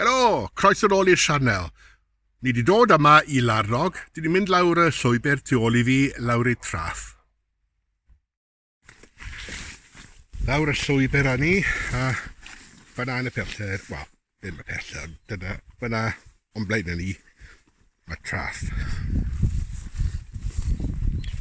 Helo, croeso nôl i'r sianel. Ni wedi dod yma i Larnog, dyn ni'n mynd lawr y llwybr tu ôl i fi, lawr i'r traff. Lawr y llwybr â ni, a fyna yn y pellter, wel, ddim y pellter, dyna, fyna o'n blaen ni, mae traff.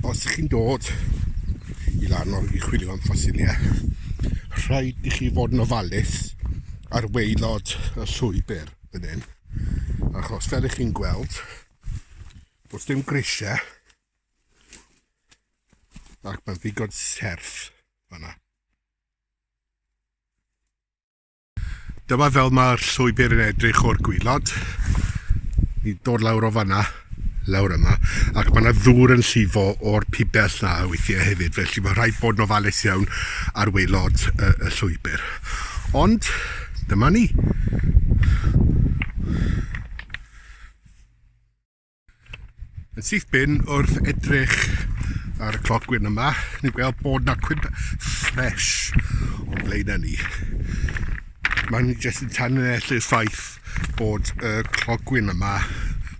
Os ych chi'n dod i Larnog i chwilio am ffosiliau, rhaid i chi fod yn ofalus ar waelod y llwybr fan hyn. Achos fel ych chi'n gweld, does dim grisiau ac mae'n ddigon serth fanna. Dyma fel mae'r llwybr yn edrych o'r gwylod. Ni'n dod lawr o fanna, lawr yma, ac mae yna ddŵr yn llifo o'r pibell na weithiau hefyd, felly mae rhaid bod yn ofalus iawn ar waelod y, y llwybr. Ond, dyma ni. Yn syth bin wrth edrych ar y clogwyn yma, ni'n gweld bod na cwymp ffres o'n blaenau ni. Mae'n jyst yn tanlinellu'r ffaith bod y clogwyn yma,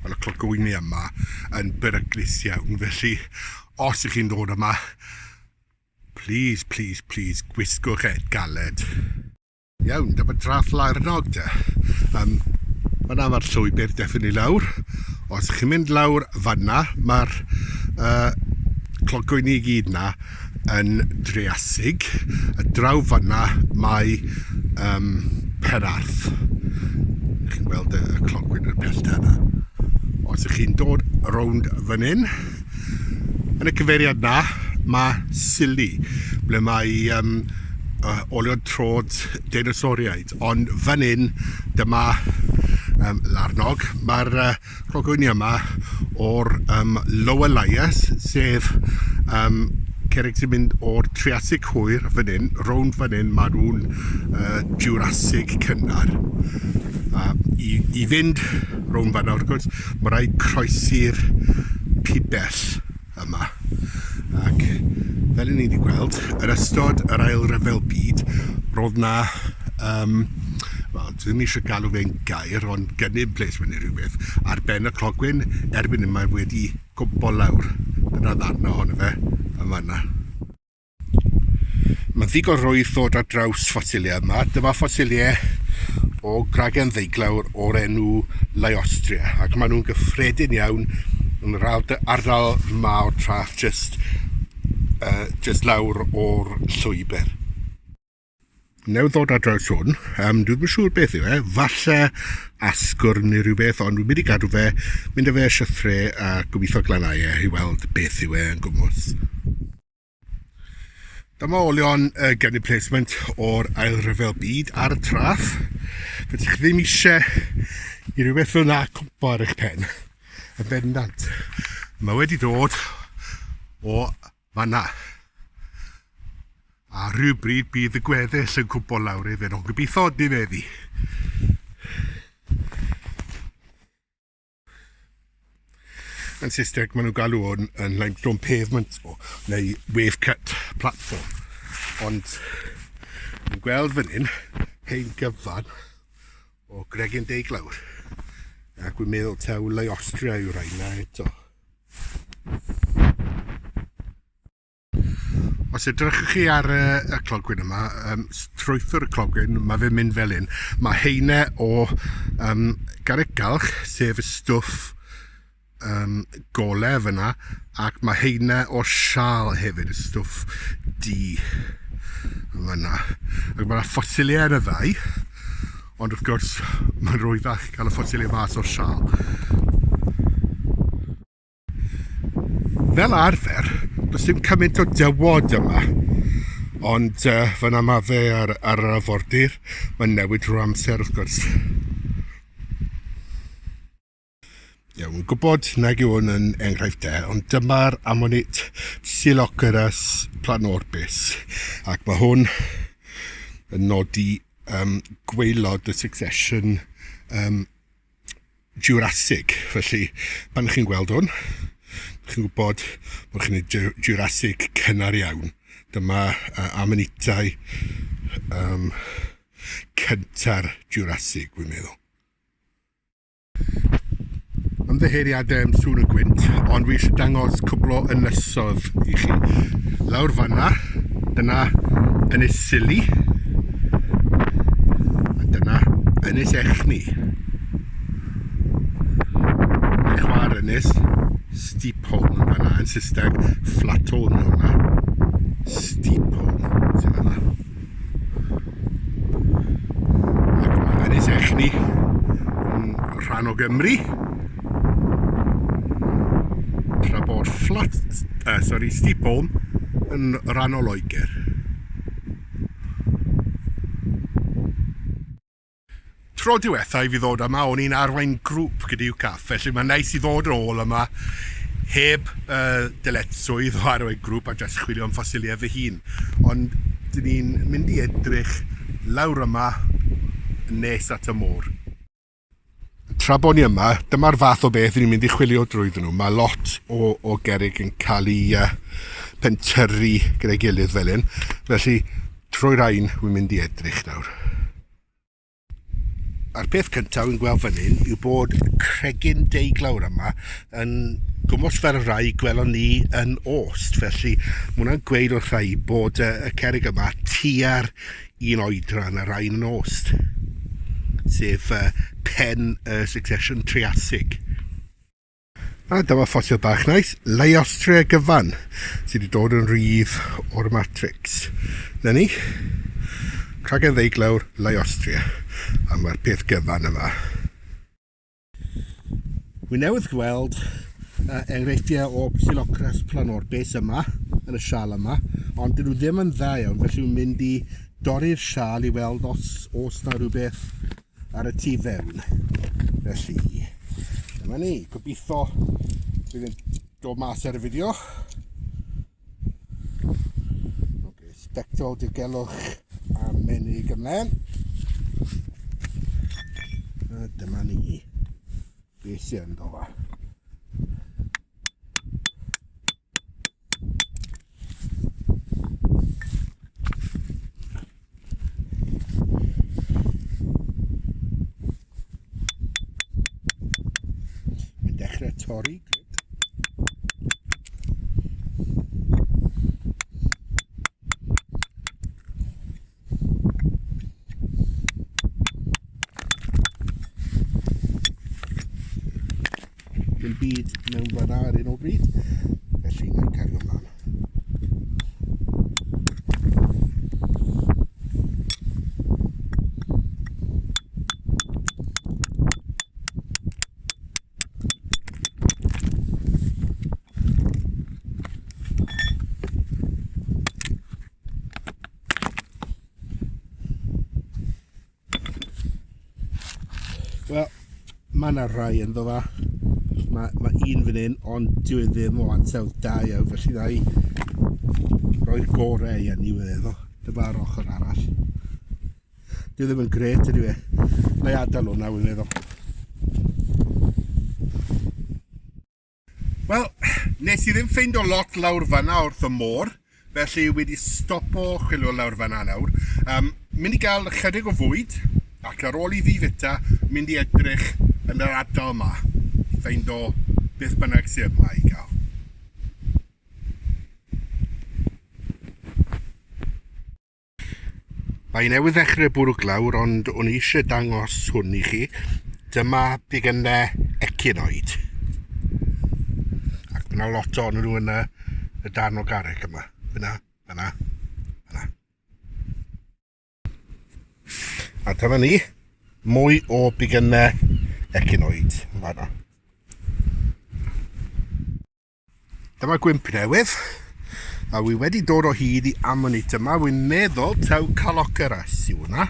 wel y clogwyni yma, yn beryglus iawn. Felly, os ych chi'n dod yma, please, please, please, gwisgwch et galed. Iawn, dyma draff Laernog de. Um, fanna mae'r llwybr definitely lawr. Os chi'n mynd lawr fanna, mae'r uh, clogwyni i gyd na yn Dreasig. A draw fanna mae um, Penarth. Chi'n gweld y, y clogwyn yn y pellter yna. Os ych chi'n dod rownd fan hyn, Yn y cyfeiriad 'na, mae Sili, ble mae um, olion trod deinosoriaid. Ond fan hyn, dyma um, Larnog. Mae'r uh, clogwyni yma o'r um, Lower Lias, sef um, cerrig sy'n mynd o'r Triassic hwyr fan hyn, rownd fan hyn, mae nhw'n uh, Jurassic cynnar. Uh, i, I fynd rownd fanna, wrth gwrs, Mae rhaid croesi'r pibell yma. Ac fel i ni wedi gweld, yr ystod yr Ail Ryfel Byd, roedd na, um, wel, dwi ddim eisiau galw fe'n gair, ond gynnydd placement neu rhywbeth, ar ben y clogwyn, erbyn hyn mae wedi cwmpo lawr. Dyna ddarn ohono fe, yn fanna. Mae'n ddigon rhwydd ddod ar draws ffosiliau yma. Dyma ffosiliau o gragen ddeuglawr o'r enw Liostria ac maen nhw'n gyffredin iawn yn yr ardal yma o'r traeth jyst, uh, jyst lawr o'r llwybr. Newydd ddod ar draws hwn, um, dwi ddim yn siŵr beth yw e, falle asgwrn neu rhywbeth, ond dwi'n mynd i gadw fe, mynd â fe sythre a gobeithio glanhau e i weld beth yw e yn gwmws. Dyma olion y gunny placement o'r Ail Ryfel Byd ar y traff. Fydych chi ddim eisiau i rhywbeth fel na cwmpo ar eich pen. Yn bendant. Mae wedi dod o fanna. A rhywbryd bydd y gweddill yn cwmpo lawr hefyd, ond gobeithio dim eddi. Yn Saesneg, maen nhw'n galw hwn yn limestone pavement o, neu wave cut platform. Ond, ni'n gweld fan hyn, hein gyfan o gregyn deuglawr. Ac wy'n meddwl taw Laiostria yw'r rhain na eto. Os edrychwch chi ar y, y clogwyn yma, um, strwythur y clogwyn, mae fe'n mynd fel hyn. Mae heine o um, garreg galch, sef y stwff um, gole fyna, ac mae heine o sial hefyd, y stwff du fyna. Ac mae yna ffosiliau yn y ddau, ond wrth gwrs mae'n rwyddach cael y ffosiliau mas o'r sial. Fel arfer, does dim cymaint o dywod yma, ond uh, fyna mae fe ar, ar yr afordir. Mae'n newid drwy amser, wrth gwrs. Iawn, wy'n gwybod nag yw hwn yn enghraifft de, ond dyma'r Ammonit Psiloceras planorbis, ac mae hwn yn nodi um, gwaelod y succession um, Jurassic. Felly, pan chi'n gweld hwn, chi'n gwybod bod chi'n ei Jurassic cynnar iawn. Dyma uh, amanitau um, cynta'r Jurassic, dwi'n meddwl. Ymddiheuriadau am sŵn y gwynt, ond wi eisiau dangos cwpl o ynysodd i chi. Lawr fanna, dyna Ynys Sili, a dyna Ynys Echni. Mae chwaer ynys, Steepholm yn fanna, yn Saesneg, Flatholm yw hwnna. Steepholm sydd fanna. Ac mae Ynys Echni yn rhan o Gymru. Tra bod Flat, sorry, Steepholm yn rhan o Loegr. Tro diwetha i fi ddod yma, o'n i'n arwain grŵp gyda UCAF, felly mae'n neis i ddod yn ôl yma heb dyletswydd o arwain grŵp a jyst chwilio am ffosiliau fy hun. Ond dyn ni'n mynd i edrych lawr yma nes at y môr. Tra bod ni yma, dyma'r fath o beth ni'n mynd i chwilio drwyddyn nhw. Mae lot o, o gerrig yn cael ei pentyrru gyda'i gilydd fel hyn. Felly, trwy rhain, wy'n mynd i edrych nawr. A'r peth cyntaf wy'n gweld fan hyn yw bod cregyn deuglawr yma yn gwmws fel y rhai gwelon ni yn Ost. Felly mae hwnna'n gweud wrtha i bod y, y cerrig yma tua'r un oedran y rhai yn Ost, sef pen y succession Triasig. A dyma ffosil bach neis, Laiostria gyfan, sydd wedi dod yn rhydd o'r Matrix. Na ni, cragen ddeuglawr Laiostria, a mae'r peth gyfan yma. Wi newydd gweld enghreifftiau o Psilocras planorbis yma, yn y sial yma, ond dyn nhw ddim yn dda iawn, felly wy'n mynd i dorri'r sial i weld os oes na rhywbeth ar y tu fewn. Felly, dyma ni. Gobeithio bydd yn dod mas ar y fideo. Okay, sbectol diogelwch a menig ymlaen. A dyma ni. Beth sy'n ynddo fa? Mae'n dechrau torri. Gret. Dim byd mewn fanna ar hyn o bryd, felly mae'n cario ymlaen. Wel, mae yna rhai ynddo fa. Mae, mae un fan hyn, ond dyw e ddim o ansawdd da iawn, felly na i roi'r gorau i hynny, wy'n meddwl. Dyma'r ochr arall. Dyw e ddim yn gret, ydyw e. Na i adael hwnna, wy'n meddwl. Wel, nes i ddim ffeindo lot lawr fanna wrth y môr, felly wedi stopo chwilio lawr fanna nawr. Um, mynd i gael ychydig o fwyd, ac ar ôl i fi fita, mynd i edrych yn yr ardal yma, i ffeindo beth bynnag sydd yma i gael. Mae newydd ddechrau bwrw glawr, ond o'n i eisiau dangos hwn i chi. Dyma bigynnau echinoid. Ac mae yna lot ohonyn nhw yn y, y darn o garreg yma. Fyna, fyna, fyna. A dyma ni, mwy o bigynnau echinoid yn fanna. Dyma gwymp newydd, a wi wedi dod o hyd i amonit yma. Wi'n meddwl taw Caloceras yw hwnna.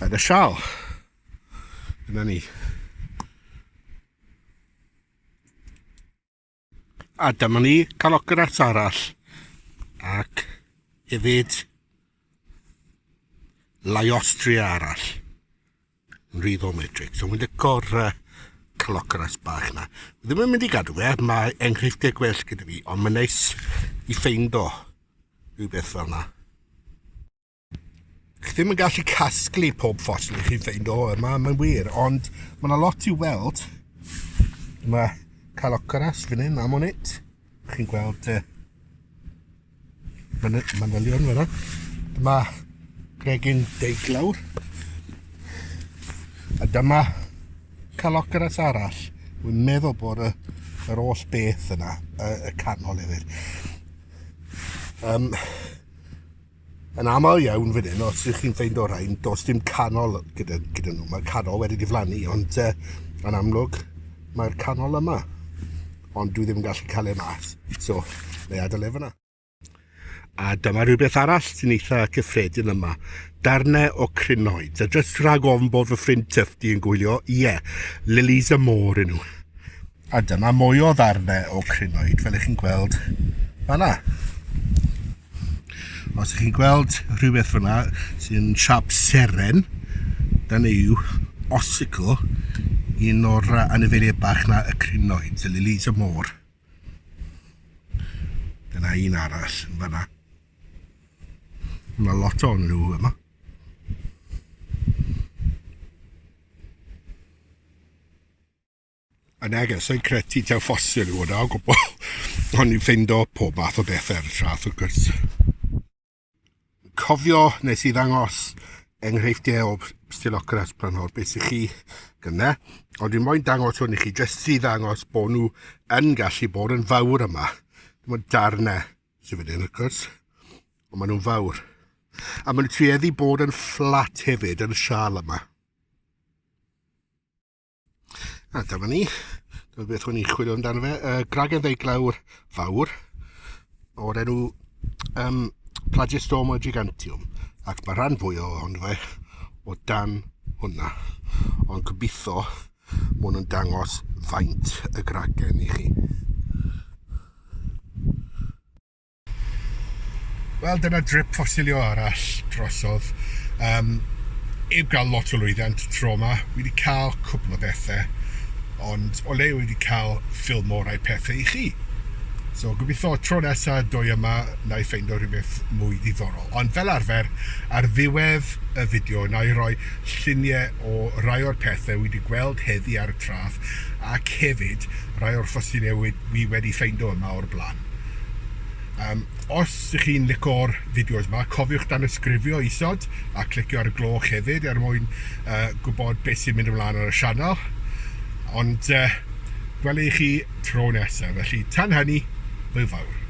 Yn y sial. Dyna ni. A dyma ni Caloceras arall. Ac hefyd Laiostria arall. Yn rhydd o Matrix. Ond wy'n lico'r Caloceras bach na. Ddim yn mynd i gadw fe, mae enghreifftiau gwell gyda fi, ond mae'n neis i ffeindo rhywbeth fel na. Chi ddim yn gallu casglu pob ffosil i chi ffeindo yma, mae'n wir, ond mae yna lot i'w weld. Mae Calocaras fan hyn, Ammonit. Chi'n gweld manylion fyna. Dyma gregyn deuglawr. A dyma Calocaras arall. Wy'n meddwl bod y, yr oll beth yna, y, y canol hefyd. Um, yn aml iawn fan hyn, os ydych chi'n ffeindo rhain, does dim canol gyda, gyda nhw. Mae'r canol wedi diflannu, ond yn amlwg mae'r canol yma. Ond dwi ddim yn gallu cael e mas, so na i adael e fyna. A dyma rhywbeth arall sy'n eitha cyffredin yma. Darnau o crinoids. A jyst rhag ofn bod fy ffrind Tufty yn gwylio, ie, yeah, lilies y môr yn nhw. A dyma mwy o ddarnau o crinoid, fel ych chi'n gweld fanna. Os ych chi'n gweld rhywbeth fyna sy'n siap seren, dyna yw ossicle, un o'r anifeiliaid bach na, y crinoid, y lilies y môr. Dyna un arall yn fanna. Mae lot o'n nhw yma. A nage, sa i'n credu taw ffosil yw hwnna o gwbl. Ond ni'n ffeindo pob math o bethau ar y traeth, wrth gwrs. Cofio nes i ddangos enghreifftiau o Psilocras Planorbis i chi gynne, ond dwi'n moyn dangos hwn i chi jyst i ddangos bod nhw yn gallu bod yn fawr yma. Dim ond darnau sydd fan hyn, wrth gwrs, ond maen nhw'n fawr. A maen nhw'n tueddu bod yn fflat hefyd yn y siâl yma. A dyma ni. Dyma beth o'n i'n chwilio amdano fe. Gragen ddeuglawr fawr o'r enw Plagistoma giganteum. Ac mae rhan fwy ohono fe o dan hwnna. Ond gobeithio maen nhw'n dangos faint y gragen i chi. Wel, dyna drip ffosilio arall drosodd. Heb gael lot o lwyddiant tro yma. Wi wedi cael cwpl o bethau, ond o le wi wedi cael ffilmo rai pethau i chi. So gobeithio tro nesa dwy yma na i ffeindo rhywbeth mwy ddiddorol. Ond fel arfer, ar ddiwedd y fideo na i roi lluniau o rai o'r pethau wi wedi gweld heddi ar y traeth ac hefyd rai o'r ffosiliau wi wedi ffeindo yma o'r blaen. Os ych chi'n lico'r fideos yma, cofiwch danysgrifio isod a clicio ar y gloch hefyd er mwyn gwybod beth sy'n mynd ymlaen ar y sianel. Ond gwela i chi tro nesaf. Felly tan hynny, hwyl fawr.